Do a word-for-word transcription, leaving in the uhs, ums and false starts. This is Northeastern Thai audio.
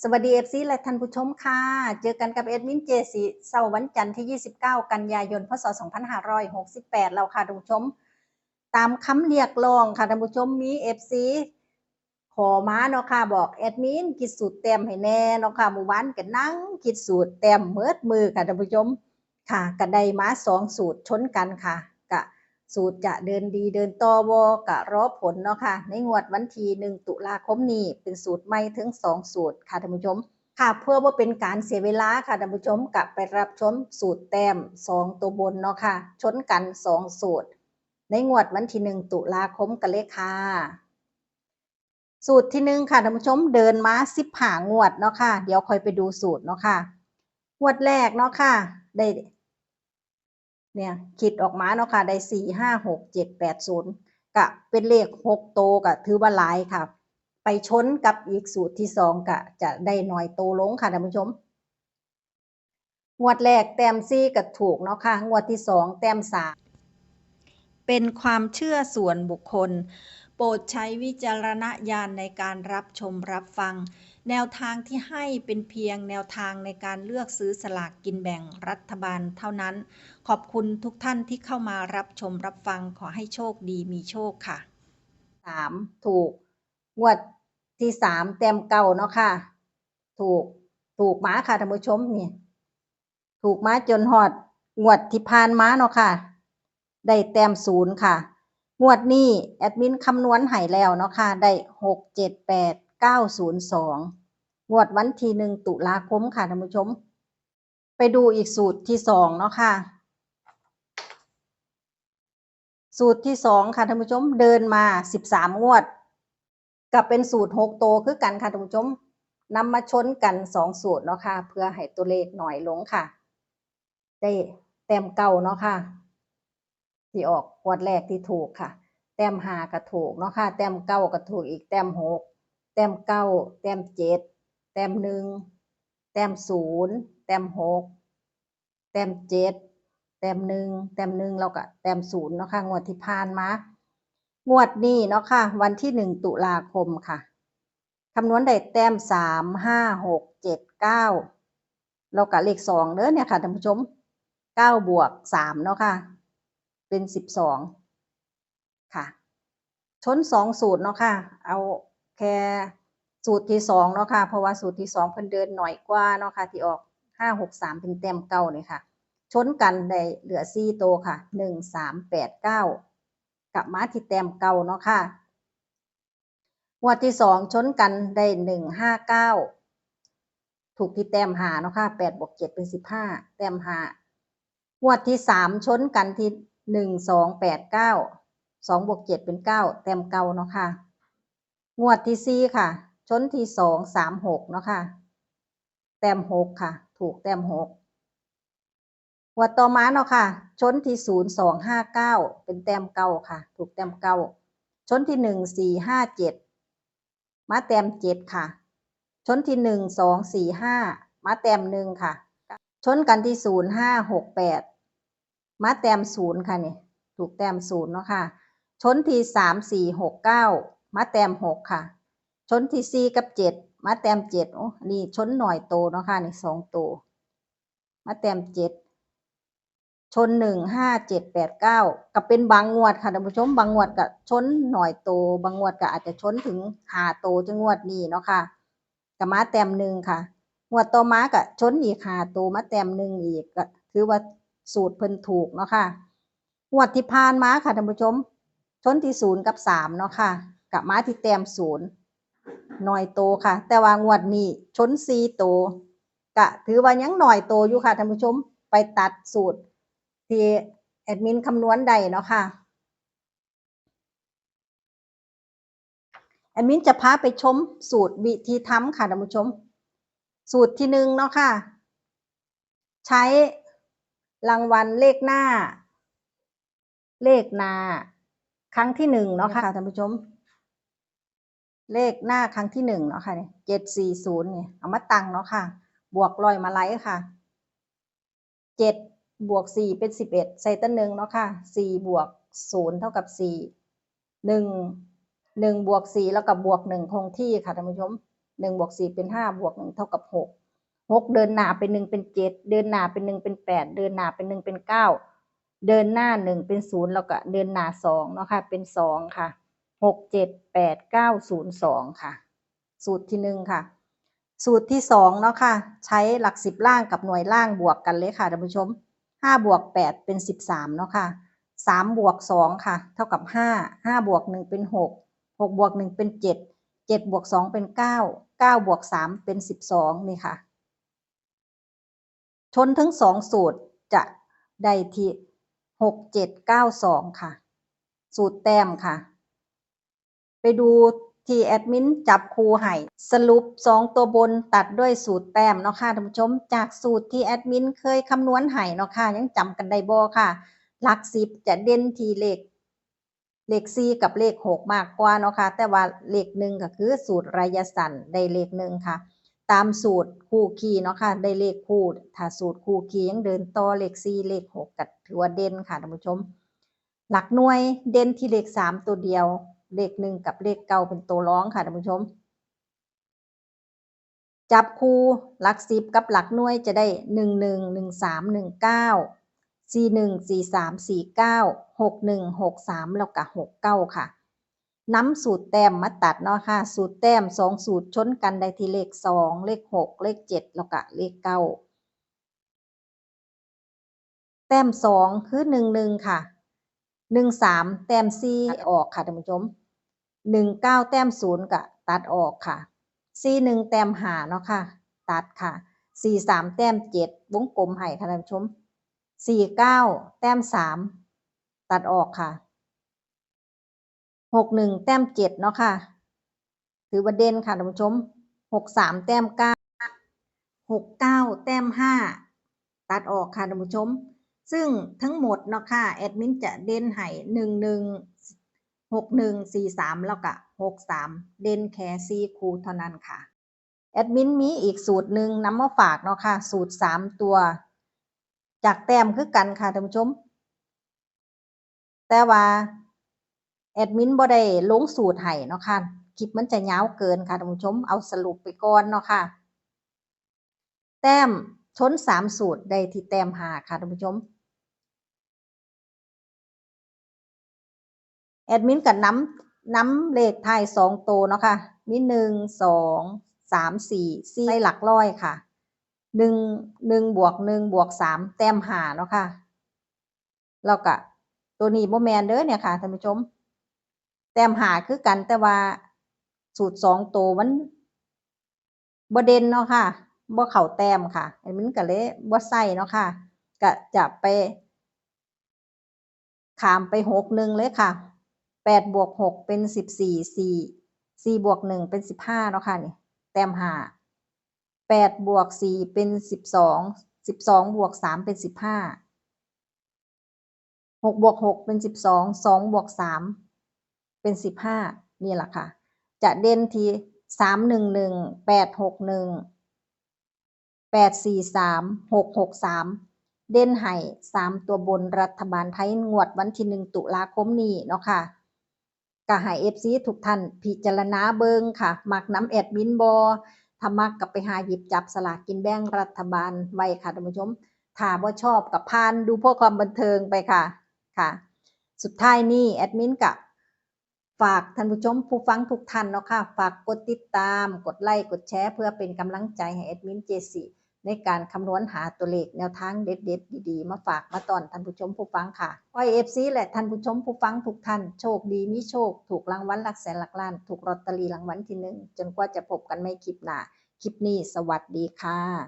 สวัสดี เอฟซี และท่านผู้ชมค่ะ เจอกันกับแอดมินเจซีเช้าวันจันทร์ที่ ยี่สิบเก้า กันยายน พ.ศ. สองพันห้าร้อยหกสิบแปด แล้วค่ะท่านผู้ชม ตามคำเรียกร้องค่ะท่านผู้ชม มี เอฟซี ขอมาเนาะค่ะ บอกแอดมินคิดสูตรแต้มให้แน่เนาะค่ะ มื้อวานก็นั่งคิดสูตรแต้มเมิดมื้อค่ะท่านผู้ชม ค่ะ ก็ได้มาสองสูตรชนกันค่ะ ก็สูตรจะเดินดีเดินต่อบ่ ก็รอผลเนาะค่ะ ในงวดวันที่ หนึ่ง ตุลาคมนี้ เป็นสูตรใหม่ทั้งสองสูตรค่ะท่านผู้ชม ค่ะ เพื่อบ่เป็นการเสียเวลาค่ะท่านผู้ชม ก็ไปรับชมสูตรแต้มสองตัวบนเนาะค่ะ ชนกันสองสูตร ในงวดวันที่ หนึ่ง ตุลาคมกันเลยค่ะ สูตรที่ หนึ่ง ค่ะท่านผู้ชม เดินมา สิบห้า งวดเนาะค่ะ เดี๋ยวค่อยไปดูสูตรเนาะค่ะ งวดแรกเนาะค่ะ ได้ เนี่ย คิดออกมาเนาะค่ะ ได้ สี่ ห้า หก เจ็ด แปด ศูนย์ ก็เป็นเลขหกโต ก็ถือว่าหลายค่ะ ไปชนกับอีกสูตรที่สอง ก็จะได้น้อยโตลงค่ะท่านผู้ชม งวดแรกแต้มสี่ก็ถูกเนาะค่ะ งวดที่สองแต้มสาม เป็นความเชื่อส่วนบุคคล โปรดใช้วิจารณญาณในการรับชมรับฟัง แนวทางที่ให้เป็นเพียงแนวทางในการเลือกซื้อสลากกินแบ่งรัฐบาลเท่านั้น ขอบคุณทุกท่านที่เข้ามารับชมรับฟัง ขอให้โชคดีมีโชคค่ะ สาม ถูก งวดที่สามแต้มเก้าเนาะค่ะ ถูก ถูกมาค่ะท่านผู้ชม นี่ ถูกมาจนฮอดงวดที่ผ่านมาเนาะค่ะ ได้แต้มศูนย์ค่ะ งวดนี้แอดมินคำนวณให้แล้วเนาะค่ะ ได้ หกเจ็ดแปดเก้าศูนย์สอง งวดวันที่ หนึ่ง ตุลาคมค่ะท่านผู้ชม ไปดูอีกสูตรที่สองเนาะค่ะ สูตรที่สองค่ะท่านผู้ชม เดินมา สิบสาม งวด ก็เป็นสูตรหกโตคือกันค่ะท่านผู้ชม นำมาชนกันสองสูตรเนาะค่ะ เพื่อให้ตัวเลขน้อยลงค่ะ ได้แต้มเก้าเนาะค่ะ ที่ออกงวดแรกที่ถูกค่ะ แต้มห้าก็ถูกเนาะค่ะ แต้มเก้าก็ถูกอีก แต้มหก แต้มเก้า แต้มเจ็ด แต้มหนึ่ง แต้มศูนย์ แต้มหก แต้มเจ็ด แต้มหนึ่ง แต้มหนึ่ง แล้วก็แต้มศูนย์เนาะค่ะ งวดที่ผ่านมา งวดนี้เนาะค่ะ วันที่ หนึ่ง ตุลาคมค่ะ คำนวณได้แต้ม สาม ห้า หก เจ็ด เก้า แล้วก็เลขสองเด้อเนี่ยค่ะท่านผู้ชม เก้า บวก สาม เนาะค่ะ เป็น สิบสอง ค่ะ ชนสองสูตรเนาะค่ะ เอาแค่สูตรที่สองเนาะค่ะ เพราะว่าสูตรที่สองเพิ่นเดินหน่อยกว่าเนาะค่ะ ที่ออก ห้าหกสาม เป็นแต้มเก้านี่ค่ะ ชนกันได้เหลือสี่โตค่ะ หนึ่ง สาม แปด เก้า กลับมาที่แต้มเก้าเนาะค่ะ งวดที่สองชนกันได้ หนึ่ง ห้า เก้า ถูกที่แต้มห้าเนาะค่ะ แปด บวก เจ็ด เป็น สิบห้า แต้มห้า งวดที่สามชนกันที่ หนึ่ง สอง แปด เก้า สอง บวก เจ็ด เป็น เก้า แต้มเก้าเนาะค่ะ งวดที่สี่ค่ะ ชนที่ สอง สาม หก เนาะค่ะ แต้มหกค่ะ ถูกแต้มหก งวดต่อมาเนาะค่ะ ชนที่ ศูนย์ สอง ห้า เก้า เป็นแต้มเก้าค่ะ ถูกแต้มเก้า ชนที่ หนึ่ง สี่ ห้า เจ็ด มาแต้มเจ็ดค่ะ ชนที่ หนึ่ง สอง สี่ ห้า มาแต้มหนึ่งค่ะ ชนกันที่ ศูนย์ ห้า หก แปด มาแต้มศูนย์ค่ะนี่ ถูกแต้มศูนย์เนาะค่ะ ชนที่ สาม สี่ หก เก้า มาแต้มหกค่ะ ชนที่ สี่ กับ เจ็ด มาแต้มเจ็ด โอ้ นี่ชนหน่อยโตเนาะค่ะ นี่สองโต มาแต้มเจ็ด ชน หนึ่ง ห้า เจ็ด แปด เก้า ก็เป็นบางงวดค่ะท่านผู้ชม บางงวดก็ชนหน่อยโต บางงวดก็อาจจะชนถึงห้าโตจังงวดนี้เนาะค่ะ ก็มาแต้มหนึ่งค่ะ งวดต่อมาก็ชนอีกห้าโต มาแต้มหนึ่งอีก ก็ถือว่าสูตรเพิ่นถูกเนาะค่ะ งวดที่ผ่านมาค่ะท่านผู้ชม ชนที่ ศูนย์ กับ สาม เนาะค่ะ ก็มาที่แต้มศูนย์ หน่อยโตค่ะ แต่ว่างวดนี้ชนสี่โต ก็ถือว่ายังหน่อยโตอยู่ค่ะท่านผู้ชม ไปตัดสูตรที่แอดมินคำนวณได้เนาะค่ะ แอดมินจะพาไปชมสูตรวิธีทำค่ะท่านผู้ชม สูตรที่หนึ่งเนาะค่ะ ใช้รางวัลเลขหน้า เลขหน้า ครั้งที่หนึ่งเนาะค่ะท่านผู้ชม เลขหน้าครั้งที่หนึ่งเนาะค่ะ นี่ เจ็ดสี่ศูนย์ นี่ เอามาตั้งเนาะค่ะ บวกร้อยมาลัยค่ะ เจ็ดบวกสี่เป็น สิบเอ็ด ใส่แต่หนึ่งเนาะค่ะ สี่บวกศูนย์เท่ากับสี่ หนึ่ง หนึ่งบวกสี่ แล้วก็บวกหนึ่งคงที่ค่ะท่านผู้ชม หนึ่งบวกสี่เป็นห้า บวกหนึ่งเท่ากับหก หกเดินหน้าเป็นหนึ่งเป็นเจ็ด เดินหน้าเป็นหนึ่งเป็นแปด เดินหน้าเป็นหนึ่งเป็นเก้า เดินหน้าหนึ่งเป็นศูนย์ แล้วก็เดินหน้าสองเนาะค่ะ เป็นสองค่ะ หกเจ็ดแปดเก้าศูนย์สองค่ะ สูตรที่หนึ่งค่ะ สูตรที่สองเนาะค่ะ ใช้หลักสิบล่างกับหน่วยล่างบวกกันเลยค่ะท่านผู้ชม ห้าบวกแปดเป็นสิบสามเนาะค่ะ สามบวกสองค่ะ เท่ากับห้า ห้าบวกหนึ่งเป็นหก หกบวกหนึ่งเป็นเจ็ด เจ็ดบวกสองเป็นเก้า เก้าบวกสามเป็นสิบสอง นี่ค่ะ ชนทั้งสองสูตรจะได้ที่หกเจ็ดเก้าสองค่ะ สูตรแต้มค่ะ ไปดูที่แอดมินจับคู่ให้ สรุปสองตัวบนตัดด้วยสูตรแต้มเนาะค่ะท่านผู้ชม จากสูตรที่แอดมินเคยคำนวณให้เนาะค่ะ ยังจำกันได้บ่ค่ะ หลักสิบจะเด่นที่เลข เลขสี่กับเลขหกมากกว่าเนาะค่ะ แต่ว่าเลขหนึ่งก็คือสูตรระยะสั้นได้เลขหนึ่งค่ะ ตามสูตรคู่คี่เนาะค่ะ ได้เลขคู่ ถ้าสูตรคู่คี่ยังเดินต่อเลขสี่เลขหกก็ถือว่าเด่นค่ะท่านผู้ชม หลักหน่วยเด่นที่เลขสามตัวเดียว เลขหนึ่งกับเลขเก้าเป็นตัวรองค่ะท่านผู้ชม จับคู่หลักสิบกับหลักหน่วยจะได้ หนึ่งหนึ่ง หนึ่งสาม หนึ่งเก้า สี่หนึ่ง สี่สาม สี่เก้า หกหนึ่ง หกสาม แล้วก็ หกเก้า ค่ะ นำสูตรแต้มมาตัดเนาะค่ะ สูตรแต้มสองสูตรชนกันได้ที่เลขสอง เลขหก เลขเจ็ด แล้วก็เลขเก้า แต้มสองคือหนึ่งหนึ่งค่ะ หนึ่งสามแต้มสี่ออกค่ะท่านผู้ชม หนึ่งเก้าแต้มศูนย์ก็ตัดออกค่ะ สี่หนึ่งแต้มห้าเนาะค่ะ ตัดค่ะ สี่สามแต้มเจ็ด วงกลมให้ค่ะท่านผู้ชม สี่เก้าแต้มสาม ตัดออกค่ะ หกหนึ่งแต้มเจ็ดเนาะค่ะ ถือว่าเด่นค่ะท่านผู้ชม หกสามแต้มเก้า หกเก้าแต้มห้า ตัดออกค่ะท่านผู้ชม ซึ่งทั้งหมดเนาะค่ะ แอดมินจะเด่นให้ หนึ่งหนึ่ง หกหนึ่ง สี่สาม แล้วก็ หกสาม เด่นแค่สี่คู่เท่านั้นค่ะ แอดมินมีอีกสูตรหนึ่งนำมาฝากเนาะค่ะ สูตรสามตัว จากแต้มคือกันค่ะท่านผู้ชม แต่ว่าแอดมินบ่ได้ลงสูตรให้เนาะค่ะ คลิปมันจะยาวเกินค่ะท่านผู้ชม เอาสรุปไปก่อนเนาะค่ะ แต้มชนสามสูตรได้ที่แต้มห้าค่ะท่านผู้ชม แอดมินก็นำ นำเลขท้ายสองตัวเนาะค่ะ มี หนึ่ง สอง สาม สี่ สี่ ใส่หลักร้อยค่ะ หนึ่ง หนึ่งบวกหนึ่งบวกสาม แต้มห้าเนาะค่ะ แล้วก็ตัวนี้บ่แม่นเด้อเนี่ยค่ะท่านผู้ชม แต้มห้าคือกัน แต่ว่าสูตรสองตัวมันบ่เด่นเนาะค่ะ บ่เข้าแต้มค่ะ แอดมินก็เลยบ่ใส่เนาะค่ะ ก็จะไป ข้ามไป หกหนึ่ง เลยค่ะ แปดบวกหกเป็นสิบสี่ สี่ สี่บวกหนึ่งเป็นสิบห้าเนาะค่ะ นี่ แต้มห้า แปดบวกสี่เป็นสิบสอง สิบสองบวกสามเป็นสิบห้า หกบวกหกเป็นสิบสอง สองบวกสามเป็นสิบห้า นี่แหละค่ะ จะเด่นที่ สามหนึ่งหนึ่ง แปดหกหนึ่ง แปดสี่สาม หกหกสาม เด่นให้สามตัวบนรัฐบาลไทยงวดวันที่หนึ่งตุลาคมนี้เนาะค่ะ ก็ให้ เอฟซี ทุกท่านพิจารณาเบิ่งค่ะ มักนำแอดมินบ่ ถ้ามักก็ไปหาหยิบจับสลากกินแบ่งรัฐบาลไว้ค่ะท่านผู้ชม ถ้าบ่ชอบก็ผ่านดูเพื่อความบันเทิงไปค่ะ ค่ะ สุดท้ายนี้แอดมินก็ฝากท่านผู้ชมผู้ฟังทุกท่านเนาะค่ะ ฝากกดติดตาม กดไลค์ กดแชร์ เพื่อเป็นกำลังใจให้แอดมินเจสี่ ในการคำนวณหาตัวเลขแนวทางเด็ดๆ ดีๆ มาฝากมาต้อนท่านผู้ชมผู้ฟังค่ะ ขอให้ เอฟซี และท่านผู้ชมผู้ฟังทุกท่านโชคดีมีโชค ถูกรางวัลหลักแสนหลักล้าน ถูกลอตเตอรี่รางวัลที่หนึ่ง จนกว่าจะพบกันใหม่คลิปหน้า คลิปนี้สวัสดีค่ะ